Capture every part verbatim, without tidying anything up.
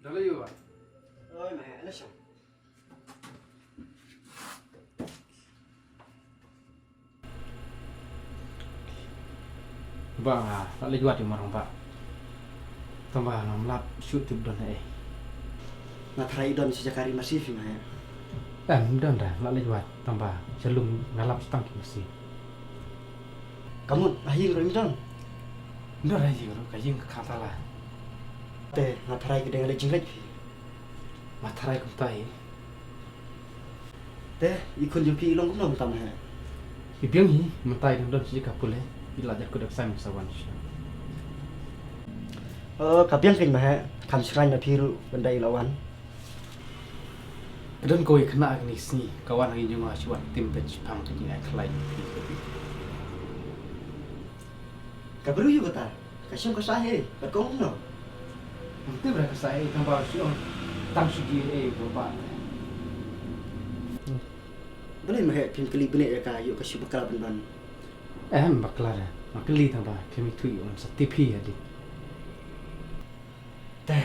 Dale yu ba. Oi, ma, ala shong. Ba, la leit wad ïa u marang ba. Tang ba ngam lap shuh tip don ei. Nga tharai don shi jaka ri masi phi ma. Em, don da, la leit wad, tang ba sha lum nga lap shi tang ki masi. Ka mut ha ïing ruh im don. Don ha ïing ruh, ka ïing ka kha tala. Te nga tharai ka dei nga leit jingngeit phi. Nga tharai kumta hi. Te i khun jong phi i long kumno mynta ma he? I biang hi, mynta i dang don shi ka pule. I la jar ku dak sai mynta sa wan shi. Oh, ka biang kein ma he. Kam shngaiñ na phi ruh ban da i la wan. Ka don kawei ka khynnah kane ka sngi ka wan ha ïing jong nga shu wan tim beit shiphang ka jingai khlaiñ. Ka briew ïa kata ka shong ka sah ei bad ka ong kumno? Ngam tip re ka sah ei tang ba shu ong tang shu ji ei ba ba. Balei ma he phim kylli bniah ïa ka ïoh ka shu bakla ban ban. Em bakla re ma kylli tang ba khim ïathuh ïa un sa tip hi ha di. Te,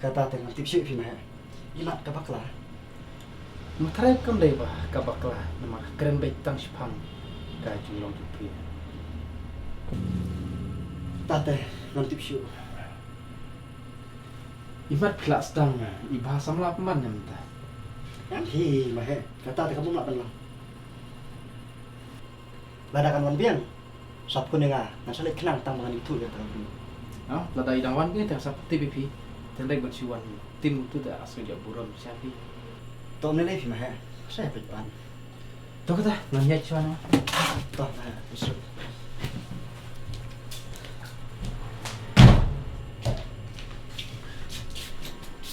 kata te ngam tip shuh phi ma he. Imat ka bakla. Nga tharai kam dei ba ka bakla namar ka kren beit tang shiphang ka jinglong jong phi. Ta te ngam tip shuh. Imat phi lah sdang i ba samla pynban ne mynta. Em hi ma he, kata te kam lah pynlang. Lada kan wan biang sa phone ïa nga, ngan sa leit khnang tang ba ngan ïathuh ïa ka briew. Lada i dang wan biang te sa tip ïa phi. Te nrek ban shu wan tim utu te sa ïa burom sha phi. To ne lei phi ma he. Sa ïa peit ban. To kata ngan ïaid shuwa na. To ma he.